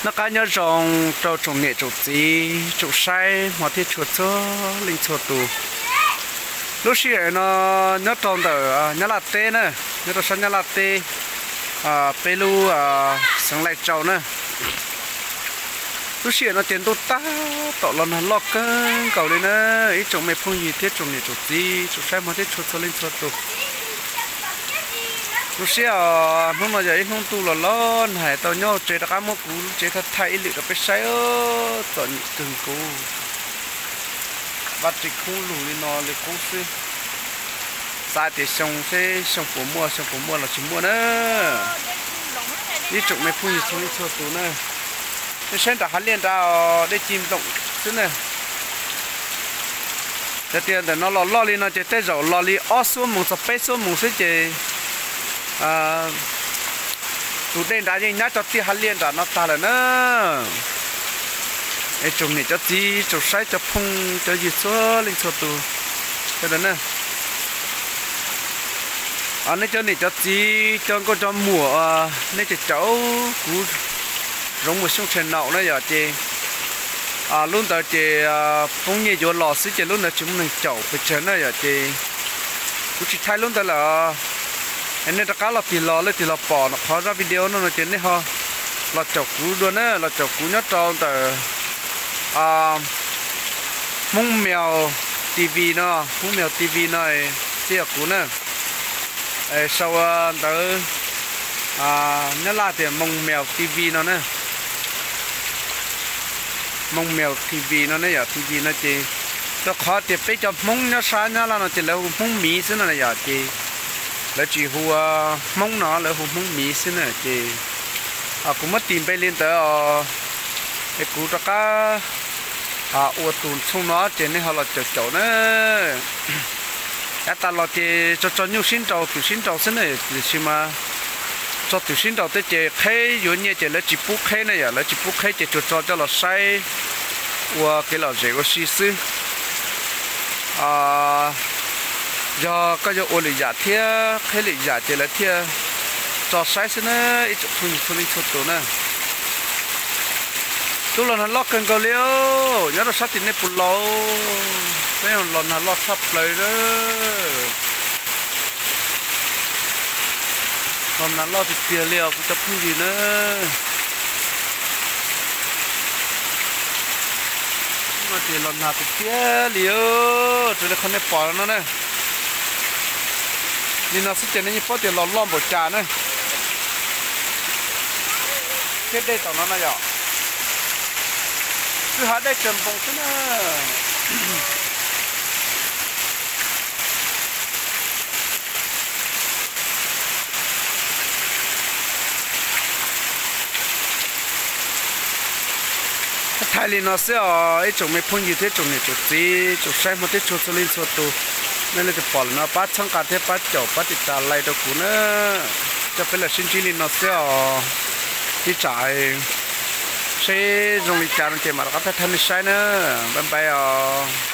Noj qab nyob zoo rau tsoom niam tsoom txiv tsoom saib hmov thiab tshua txhua leej txhua tus. Lub sij hawm no nyob rau ntawm Nyab Laj teb na, nyob rau sab Nyab Laj teb, peb lub xeev Laij Tsau na. Lub sij hawm no ces ntuj tab tom los nag loj kawg nkaus li na, ib tsoom me phooj ywg thiab tsoom niam tsoom txiv tsoom saib hmov thiab tshua txhua leej txhua tus. Zoo siab os, hnub no yog ib hnub ntuj los los nag, tau nyob hauv tsev rov qab muab kuv lub tsev thaij thaij ib lwm rau peb saib, txom nyem kawg nkaus. Vaj tsev khoob lug li no li qub xwb. Xav tias xyoo seb xyoo puas muaj, xyoo puas muaj los tsis muaj na. Ib tsoom me phooj ywg txhua leej txhua tus na, nej saib nram hav liaj nrad, dej ci nploom xwb na. Yog tias ntawm no los loj li no ces tej zaum los li ob xuab moos txog peb xuab moos xwb ces tus dej nrad yeej nyab tso tiaj hav liaj nram no tag lawm na. Es tsoom niam cov txiv tsoom saib cov phooj cov ywg txhua leej txhua tus, nej cov niam cov txiv cov nkauj cov muam, nej ces caum kuv Zoov Muas Xyooj channel na yom, ces lub ntawd ces poob nyiaj yuav los xwb ces lub ntawd tsis muaj neeg caum pes tsawg na yom, ces kuv tsis thaij lub ntawd lawm. Nej rov qab los tig los leej twg los pom qhov zaj video no no ces nej ho los caum kuv dua na, los caum kuv nyob rau ntawm Hmoob Mèo T V no, Hmoob Mèo T V no xwb yog kuv na. Sau ntawv Nyab Laj tias Moos Mèo T V no na. Moos Mèo T V no ne yom, T V no ces rau qhov tias peb cov Hmoob nyob sab Nyab Laj no ces lawv hu Hmoob miv xwb no na yom, ces lawv tsis hu Hmoob no, lawv hu Hmoob miv xwb na ces kuv muab tis npe li ntawd os. Es kuv rov qab ua tus tshooj no ces nej ho los caum caum na. Yav tas los ces tso tso nyuj sib nraus twm sib nraus xwb na, tiam sis mas tso twm sib nraus tej ces qheb yuav nyiaj ces lawv tsis pub qheb na yom, lawv tsis pub qheb ces tsuas tso coj los saib ua kev lom zem ua si xwb. Yog koj yuav ua lwm yam thiab qheb lwm yam ces lawv thiaj tso saib xwb na, ib tsoom phooj ywg txhua leej txhua tus na. Ntuj los nag loj kawg nkaus li, nyob rau sab tim nej puas los? Peb los nag loj tshaj plaws. Los nag loj tiag tiag li os kuv cov phooj ywg na. Ces los nag tiag tiag li, raws li qhov nej pom no na. Li no xwb ces nej yeej paub tias los loj npaum cas na. Thiab dej tom no no yom, kwj ha dej tsaws npoos xwb na. Thaij li no xwb os ib tsoom me phooj ywg thiab tsoom niam tsoom txiv tsoom saib hmov thiab tshua txhua leej txhua tus. Nej leej twg pom lawm no pab txhawb nqa thiab pab caum pab tiv tas like rau kuv na. Coj peb los sib ntsib li no xwb os. Ib tsam seb zoo li cas no ces mam rov qab thaij thaij nej saib na. Bye bye os.